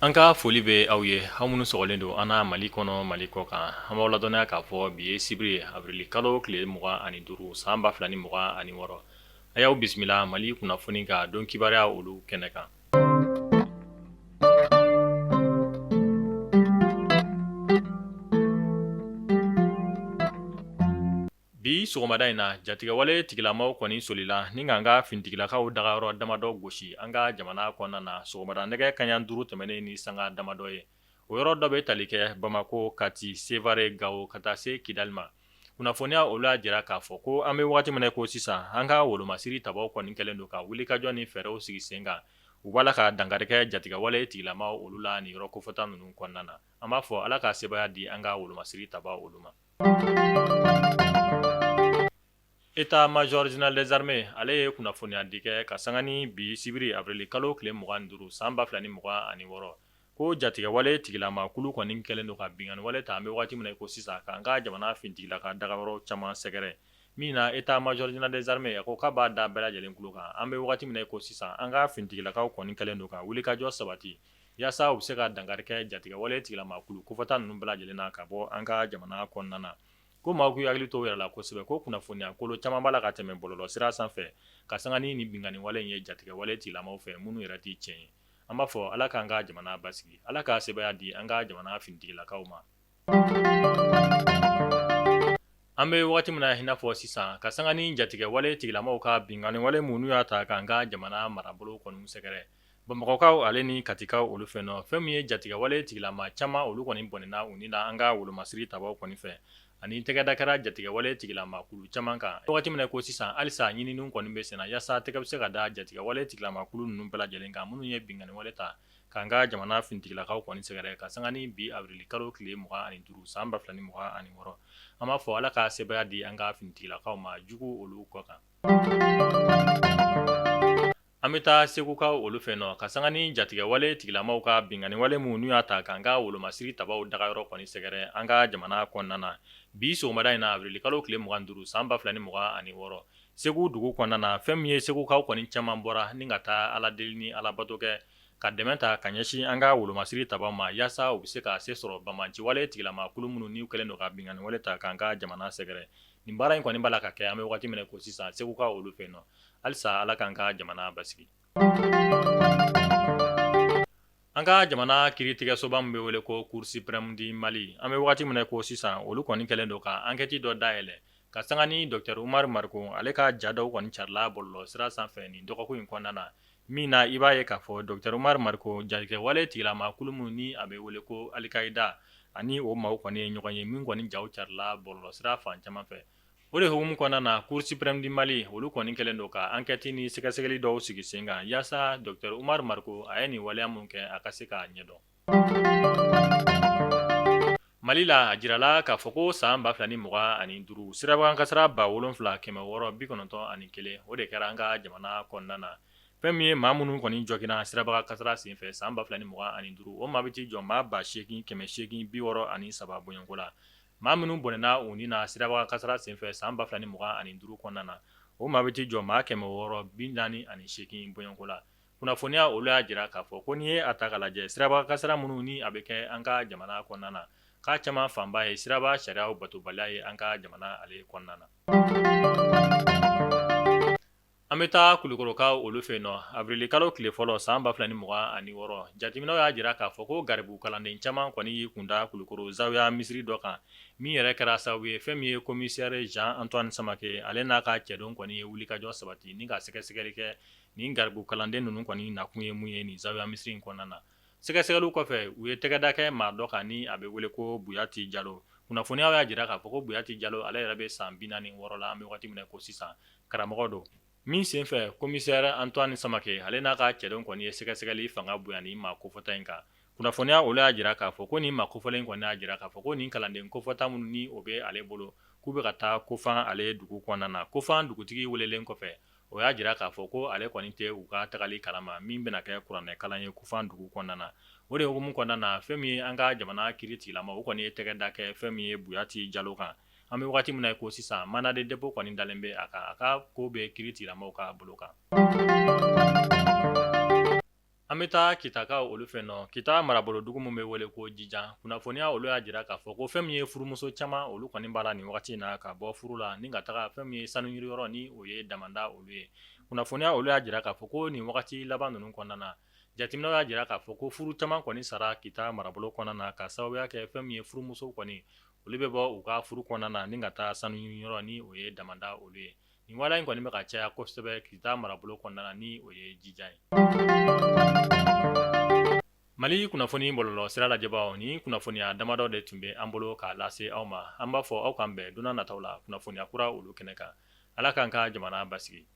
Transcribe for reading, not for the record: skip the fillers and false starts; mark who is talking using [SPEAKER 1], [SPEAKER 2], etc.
[SPEAKER 1] An ka foli bɛ aw ye, aw minnu sɔgɔlen don an na Mali kɔnɔ, Mali kɔ kan. An b'aw ladɔnniya k'a fɔ bi ye sibiri ye, avril kalo tile 25 san 2026. A y'aw bisimila Mali kunnafoni ka don kibaruya olu kɛnɛ kan. Bi sɔgɔmada in na, jatigɛwale tigilamaw kɔni solila ni k'an ka finitigilakaw dagayɔrɔ damadɔ gosi an ka jamana kɔnɔna na sɔgɔmada nɛgɛ kanɲɛ 5 tɛmɛnen ni sanga damadɔ ye. O yɔrɔ dɔ bɛ tali kɛ Bamakɔ, Kati, Sevare, Gawo ka taa se Kidali ma. Kunnafoniya olu y'a jira k'a fɔ ko an bɛ waati min na ko sisan, an ka wolomasiri tabaw kɔni kɛlen don ka wulikajɔ ni fɛɛrɛw sigi sen kan. U b'a la ka dankari kɛ jatigɛwale tigilamaw olu la nin yɔrɔ kofɔta ninnu kɔnɔna na. An b'a fɔ Ala ka sebaaya di an ka wolomasiri tabaw olu ma. État-major général des armées ale ye kunnafoniya di kɛ ka sanga ni bi sibiri avril kalo tile 25 san 2026 ko jatigɛwale tigilama kulu kɔni kɛlen don ka binkanni wale ta an bɛ waati min na i ko sisan k'an ka jamana finitigilaka dagayɔrɔ caman sɛgɛrɛ min na état-major général des armées a ko k'a b'a da bɛɛ lajɛlen tulo kan an bɛ waati min na i ko sisan an ka finitigilakaw kɔni kɛlen don ka wulikajɔ sabati yaasa u bɛ se ka dankari kɛ jatigɛwale tigilama kulu kofɔta ninnu bɛɛ lajɛlen na ka bɔ an ka jamana kɔnɔna na. Ko maaw k'u hakili to u yɛrɛ la kosɛbɛ ko kunnafoniya kolon caman b'a la ka tɛmɛ bɔlɔlɔ sira sanfɛ ka sanga ni nin binkanni wale in ye jatigɛwale tigilamaw fɛ minnu yɛrɛ tɛ tiɲɛ ye. An b'a fɔ Ala k'an ka jamana basigi, Ala ka sebaaya di an ka jamana finitigilakaw ma. An bɛ waati min na i n'a fɔ sisan ka sanga ni jatigɛwale tigilamaw ka binkanni wale minnu y'a ta k'an ka jamana marabolo kɔni sɛgɛrɛ Bamakɔkaw ale ni Katikaw olu fɛ nɔ fɛn min ye jatigɛwale tigilama caman olu kɔni bɔnɛna u ni na an ka wolomasiri tabaw kɔni fɛ ani tɛgɛda kɛra jatigɛwale tigilama kulu caman kan wagati min na ko sisan halisa ɲininiw kɔni bɛ senna yaasa tɛgɛ bɛ se ka da jatigɛwale tigilama kulu ninnu bɛɛ lajɛlen kan minnu ye binkanni wale ta k'an ka jamana finitigilakaw kɔni sɛgɛrɛ ka sanga ni bi avril kalo tile 25 san 2026. An b'a fɔ Ala ka sebaaya di an ka finitigilakaw ma jugu olu kɔ kan. An bɛ taa Segukaw olu fɛ nɔ ka sanga ni jatigɛwale tigilamaw ka binkanni wale minnu n'u y'a ta k'an ka wolomasiri tabaw dagayɔrɔ kɔni sɛgɛrɛ an ka jamana kɔnɔna na bi sɔgɔmada in na avril kalo tile 25 san 2026 Segu dugu kɔnɔna na fɛn min ye Segukaw kɔni caman bɔra ni ka taa Ala deli ni Alabato kɛ ka dɛmɛ ta ka ɲɛsin an ka wolomasiri tabaw ma yaasa u bɛ se ka se sɔrɔ banbaanciwale tigilama kulu minnu n'u kɛlen don ka binkanni wale ta k'an ka jamana sɛgɛrɛ. Nin baara in kɔni b'a la ka kɛ an bɛ waati min na ko sisan Segukaw olu fɛ nɔ. Halisa Ala k'an ka jamana basigi. An ka jamana kiiritigɛsoba min bɛ wele ko Cour suprême du Mali, an bɛ waati min na ko sisan olu kɔni kɛlen don ka enquête dɔ dayɛlɛ ka sanga ni docteur Umaru Mariko ale ka ja dɔw kɔni carila bɔlɔlɔ sira sanfɛ nin dɔgɔkun in kɔnɔna na, min na i b'a ye k'a fɔ docteur Umaru Mariko jatigɛwale tigilama kulu min ni a bɛ wele ko Alikayida ani o maaw kɔni ye ɲɔgɔn ye min kɔni jaw carila bɔlɔlɔ sira fan caman fɛ. O de hukumu kɔnɔna na Cour suprême du Mali olu kɔni kɛlen don ka enquête ni sɛgɛsɛgɛli dɔw sigi sen kan yaasa docteur Umaru Mariko a ye nin waleya min kɛ a ka se k'a ɲɛdɔn. Mali la a jirala k'a fɔ ko san 2025 sirabakan kasara 7691 o de kɛra an ka jamana kɔnɔna na. Fɛn min ye maa minnu kɔni joginna sirabakan kasara senfɛ san 2025 o maa bɛ t'i jɔ maa 8863 bɔɲɔgɔnko la. Maa minnu bɔnɛna u ni na sirabakan kasara senfɛ san 2025 kɔnɔna na, o maa bɛ t'i jɔ maa 648 bɔɲɔgɔnko la. Kunnafoniya olu y'a jira k'a fɔ ko n'i ye a ta k'a lajɛ sirabakan kasara minnu ni a bɛ kɛ an ka jamana kɔnɔna na, k'a caman fanba ye siraba sariyaw batobaliya ye an ka jamana ale kɔnɔna na. An bɛ taa Kulukɔrɔkaw olu fɛ yen nɔ avril kalo tile fɔlɔ san 2026 jateminɛw y'a jira k'a fɔ ko garibu kalanden caman kɔni y'i kunda Kulukɔrɔ zawiya misiri dɔ kan min yɛrɛ kɛra sababu ye fɛn min ye commissaire Jean Antoine Samake ale n'a ka cɛdenw kɔni ye wulikajɔ sabati ni ka sɛgɛsɛgɛli kɛ nin garibu kalanden ninnu kɔni nakun ye mun ye nin zawiya misiri in kɔnɔna na. Sɛgɛsɛgɛliw kɔfɛ u ye tɛgɛda kɛ maa dɔ kan ni a bɛ wele ko Buyati Jalo. Kunnafoniyaw y'a jira k'a fɔ ko Buyati Jalo ale yɛrɛ bɛ san 46 la an bɛ waati min na ko sisan karamɔgɔ don. Min senfɛ commissaire Antoine Samake ale n'a ka cɛdenw kɔni ye sɛgɛsɛgɛli fanga bonya nin maa kofɔta in kan. Kunnafoniya olu y'a jira k'a fɔ ko nin maa kofɔlen in kɔni y'a jira k'a fɔ ko nin kalanden kofɔta minnu ni o bɛ ale bolo k'u bɛ ka taa Kofan ale dugu kɔnɔna na. Kofan dugutigi welelen kɔfɛ o y'a jira k'a fɔ ko ale kɔni tɛ u ka tagali kalama min bɛna kɛ kuranɛ kalan ye Kofan dugu kɔnɔna na. O de hukumu kɔnɔna na fɛn min ye an ka jamana kiiri tigilama o kɔni ye tɛgɛ da kɛ fɛn min ye Buyati Jalo kan. An bɛ waati min na i ko sisan mandat de dépôt kɔni dalen bɛ a kan, a ka ko bɛ kiiri tigilamaw ka bolo kan. An bɛ taa Kitakaw olu fɛ nɔ. Kita marabolo dugu min bɛ wele ko Jijan, kunnafoniya olu y'a jira k'a fɔ ko fɛn min ye furumuso caman olu kɔni b'a la nin wagati in na ka bɔ furu la ni ka taga fɛn min ye sanu yɔrɔ ni o ye damanda olu ye. Kunnafoniya olu y'a jira k'a fɔ ko nin wagati laban ninnu kɔnɔna na, jateminɛw y'a jira k'a fɔ ko furu caman kɔni sara Kita marabolo kɔnɔna na ka sababuya kɛ fɛn min ye furumuso kɔni olu bɛ bɔ u ka furu kɔnɔna na ni ka taa sanu yɔrɔ ni o ye damanda olu ye. Nin waleya in kɔni bɛ ka caya kosɛbɛ Kita marabolo kɔnɔna na ni o ye Jijan ye. Mali kunnafoni bɔlɔlɔ sira lajɛbaaw, nin kunnafoniya damadɔ de tun bɛ an bolo k'a lase aw ma. An b'a fɔ aw k'an bɛn don nataw la kunnafoniya kura olu kɛnɛ kan. Ala k'an ka jamana basigi.